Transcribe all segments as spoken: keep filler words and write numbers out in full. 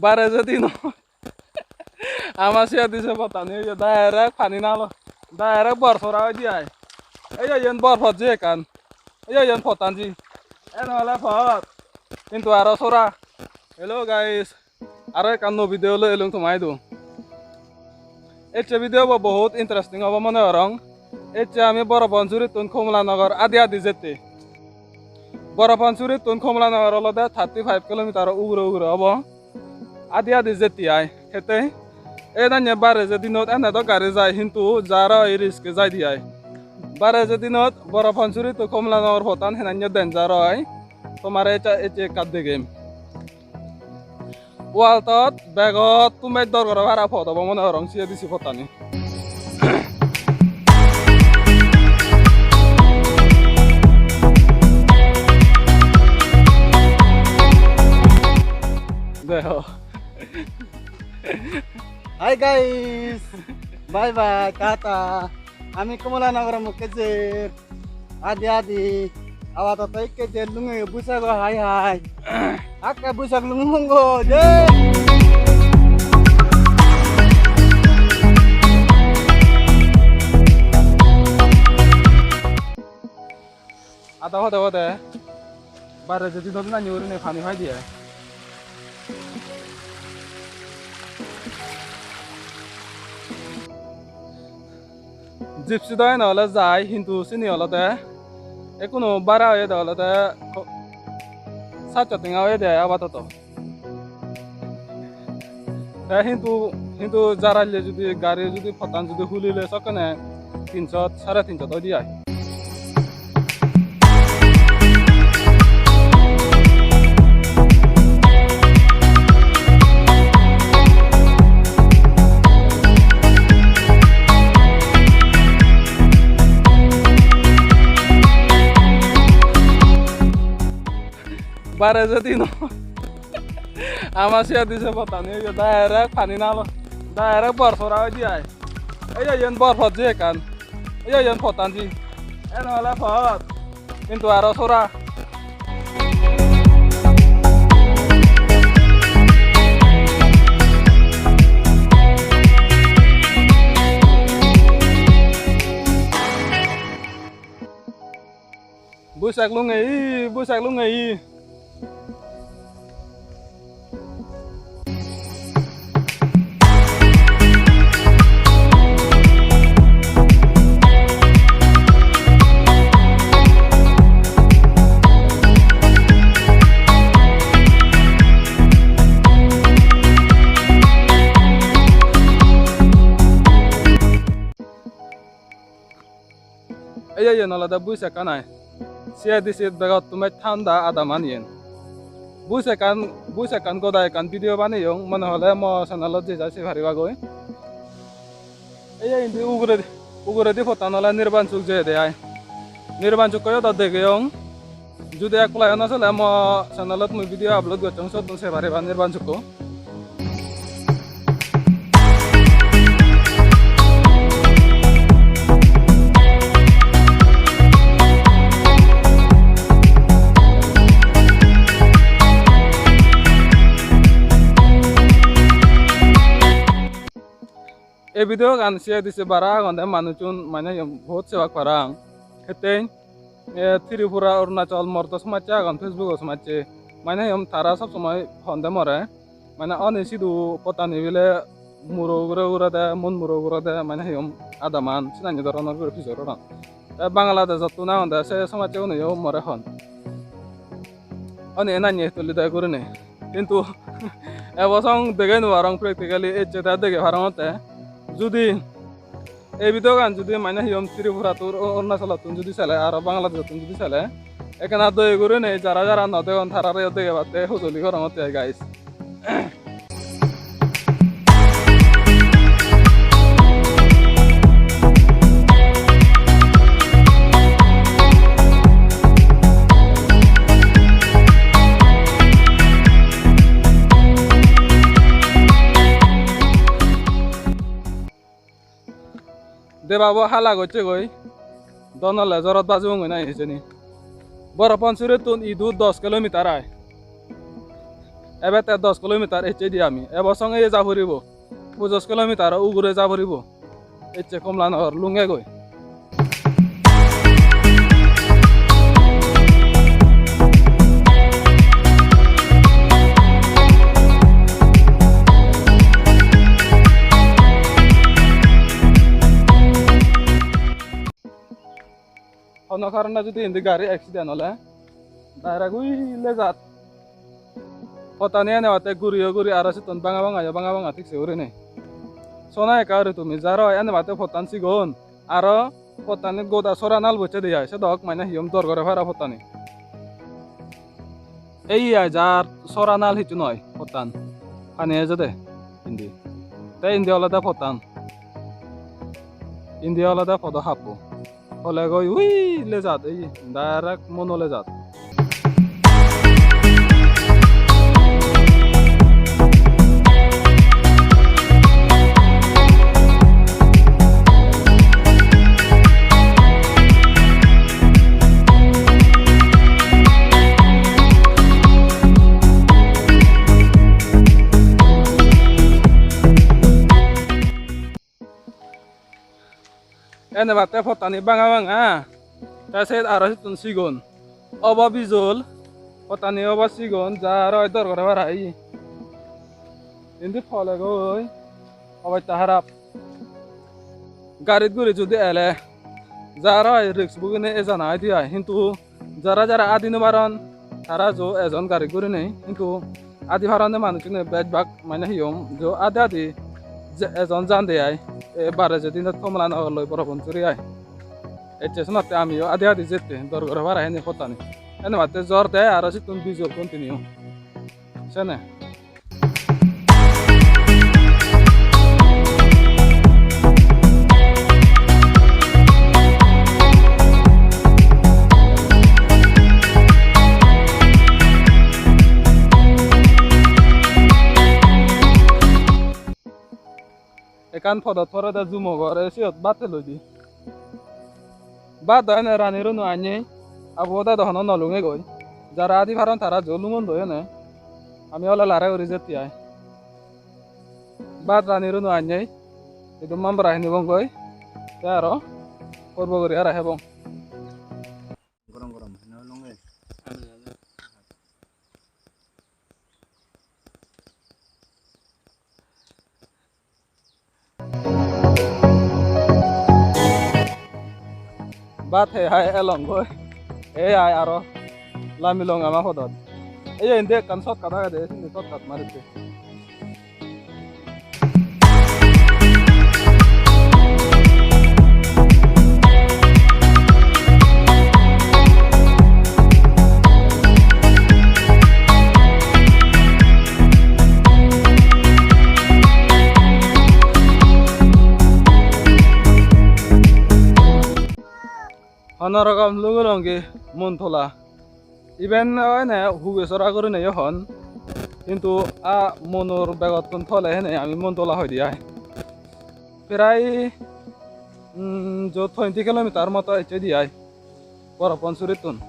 Bare je dinot ama siya dise pottani oye direct pani nalo. Direct bor sora oye di ai. Ei oyen bor pot je ekkan. Ei oyen pottan ji. En ole pot. Hintu aro sora. Hello guys. Aro ekkan nuo video loi elung toma idu. Ecche video bo bohut interesting obo mone gorong. Ecche ami Borapansuryttun Kamalanagar adi adi jette. Borapansuryttun Kamalanagar olode thirty five kilometer ugure ugure obo. Adi adi jette ai. Hette enanye bare je dinot ene do gari jai, hintu jar oi risk e jai di ai. Bare je dinot Borapansuryttun Kamalanagar pottan henanye danger oi. Tomare ecche, ecche ekka degem. World-ot begottun bej dor gora para pot obo mone gorong siye disi pottani. Deho. Hi guys, bye bye, tata. Ami Kamalanagar mukke jer. Adi adi. Awa toto ikke jer lunge busago hai hai. Akke busak lunge mungo je. Ada hode hode. Bare je dinot nani gurinei pani pai diye. Gypsy do ene ole jai, hintu sini olode ekkunu bara oyede olode ho-, sat so tenga oyede ai apatoto. Te hintu, hintu jaraille judi gari judi pottan judi hulile sokkene tin so, sare tin so oide ai. Bare je dinot ama siya dise pottani oye direct pani nalo, direct bor sora oide ai. Ei oyen bor pot je ekkan. Ei oyen pottan ji. En ole pot. Hintu aro sora. Busak lungei, busak lungei. Ei, ei, iyen olode bush ekkan ai. Siye di sit begottun bej thanda adaman iyen. Bush ekkan, bush ekkan goda ekkan video baneyong, mone hole mo channelot je jai se paribagoi. Ei, ei, indi uguredi, uguredi pottan ole Nirban Chuk jeyede ai. Nirban Chukko yo do degeyong. Judi ek pulayo no sele mo channelot mui video upload gocchong, siyottun sei pariba Nirban Chukko. Ei video gan siye di se bara agonde manuchun mane iyot bahut sebak parang. Hittey, eh, Tripura, Arunachal mordo somajje agon, Facebook-o somajje. Mane iyot tara sob somoi honde more. Mane oni sidu pottani bile muro ugure ugurede, mon muro ugurede, mane iyot adaman, sinani doronor guri pijor oron. Te Bangladesh-ottun agonde se somajjeguneyo more hon. Oni enanye tuli de gurinei. Hintu ebo song dege no parong practically, ecche te dege parongotte. Judi ei video gan judi mane hi hom Tripura-tun, Arunachal-ottun judi sele, aro Bangladesh-ottun judi sele, ekkena doye gurinei jara jara no degon tarareyo degebatte hojoli gorongotte ai guys. Debabo hala gocchegoi, don ole jorot bajibongoi nahi hijeni. Borapansuryttun idu dos kilometer ai. Ebe te dos kilometer ecche di ami. Ebo songe ye ja puribo. Pojos kilometer ugure ja puribo. Ecche Komlanogor lungegoi. Hono karone judi indi gari accident ole, direct ui lejat. Pottani enebatte guriyo guri aro sittun banga banga yo banga banga thik se gurinei. Sona ekka guri tumi jaro enebatte pottan sigon. Aro pottani goda sora nal bocche de ai. Sedok mane hiyom dor gore para pottani. Ei ai jar sora nal hissu noi pottan. Pani ejede indi. Te indi olode pottan. Indi olode podo happo. Holegoi ui lejat, ei direct Mono lejat. Enebatte pottani banga banga. Te se aro sittun sigon. Obo bijol. Pottani obo sigon. Ja aro dor gore para ei. Indi polegoi. Obosta harap. Garit guri judi ele. Ja aro risk bugine ejana aidi ai. Hintu jara jara adi no paron, tara jo ejon gari gurinei, hintu adi paronde manuchune bej bak mane hiyom jo adi adi je ejon jande ai, e bare jedi not Komlanogor loi Borapansury ai. Ecche senotte amiyo adi adi jette dor gore para hene pottani. Enebatte jor de aro sittun bijol continue. Sene. Ekkan podot porede jumo gor, e siyot bhat heloi di. Bhat do ene rani runu annye, abo dado hono no lungegoi. Jara adi paron tara jo lungon do ene. Ami ole lare uri jetti ai. Bhat rani runu annye, idu mambra hini bongoi. Te aro porbo guri aro hebong. Gorom gorom hene lunge. Bhat he hai elongoi. Ei ai aro lamilong ama podot. Ei indi ekkan shortcut agede, sindi shortcut maritte. Hono rokom lugolongi Montola. Iben ene Hugesora gurinei yo hon. Hintu a Monor begottun tole hene ami Montola hoide ai. Prai, mm, jo twenty kilometer moto ecche di ai. Borapansurittun.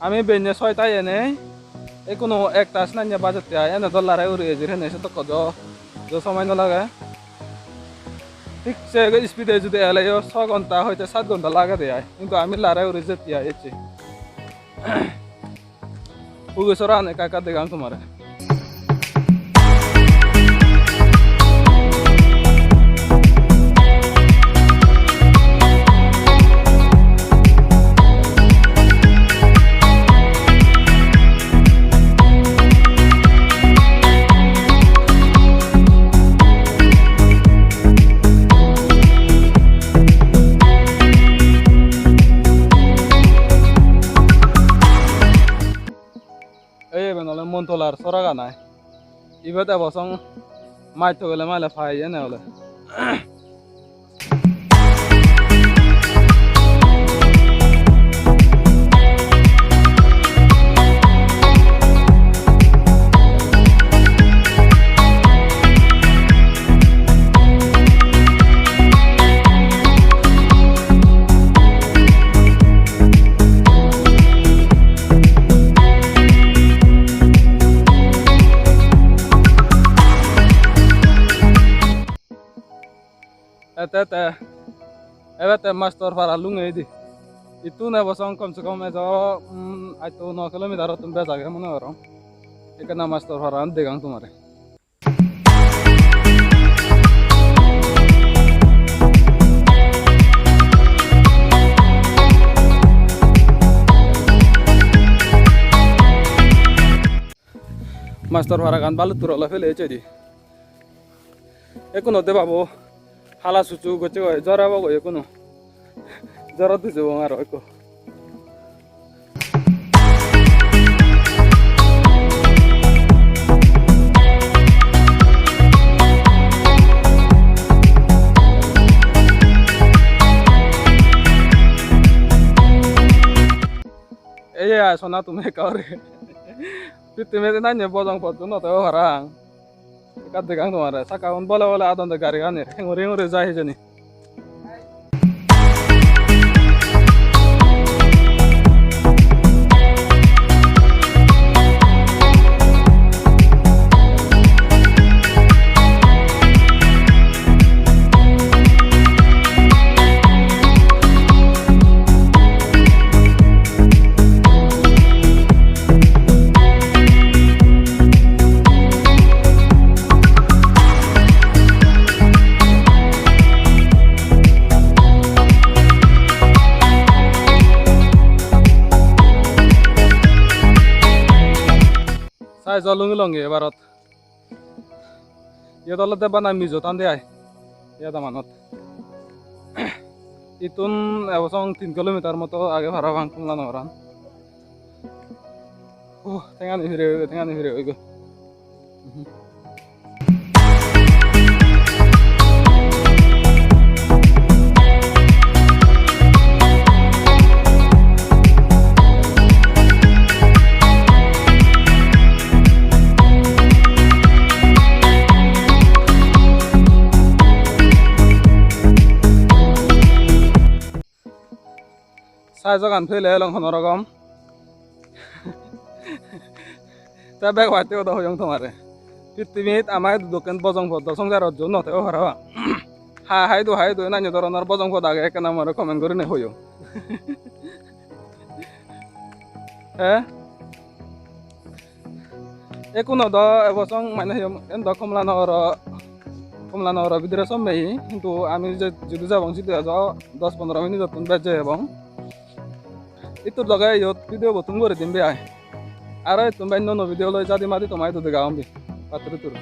Ami benne soita enei, ekkuno ekta sinanye bajette ai, ene do lare uri ejir hene se tokko jo, jo somoi no lage. Thik se speed-e judi eleyo so ghonta hoite sat ghonta lagede ai, hintu ami lare uri jetti ai ecche. Hugesoran ekka ekka degang tomare. Ei iben ole Montolar soragan ai. Ibet ebo song maj togele male pai ene ole. Te, te, ebe te Mastor Para lungei di. Ittun ebo song kom se kom ejo, um, aat to no kilometer ottun bej age mone gorong. Ekkena Mastor Para an degang tomare. Mastor Paragan baluttur ole pele ecche di. Ekkuno de babo hala susu gocche goi, jor ebo goi ekkuno. Jorot dujebong aro ekku. Ei ye ai sona tumi ekka guri. Pittimit nanye bojong potto no tebo parang. Ekka degang tomare, sakkagun bole bole adonde gariganir, henguri henguri jai hijeni. Sai jo lungi longi ebarot. Iyot olode bana mijo than de ai. Iyot amanot. Ittun ebo song tin kilometer moto age parapang Komla Nagoran. Uh, tengani pire oigo, tengani pire oigo. Sai jogan pele elong hono rokom. Te bego atte odo hoyong tomare. Pittimit ama idu dokken bojong poddo songsarot jo no tebo parapang. Ha, haidu, haidu, enanyo doronor bojong pod age ekkena more comment gurinei hoyo. He? Ekkuno do ebo song mane he, en do Komla Nogoro, Komla Nogoro bidire sommei, hintu ami je, jidu jebong sidu ejo dos pondro minute ottun bej jebong. Ittur doge iyot video bo thum guri dim be ai. Aro ittun bej nuo nuo video loi jadi madi tomai idu dega hom be. Patturu turu.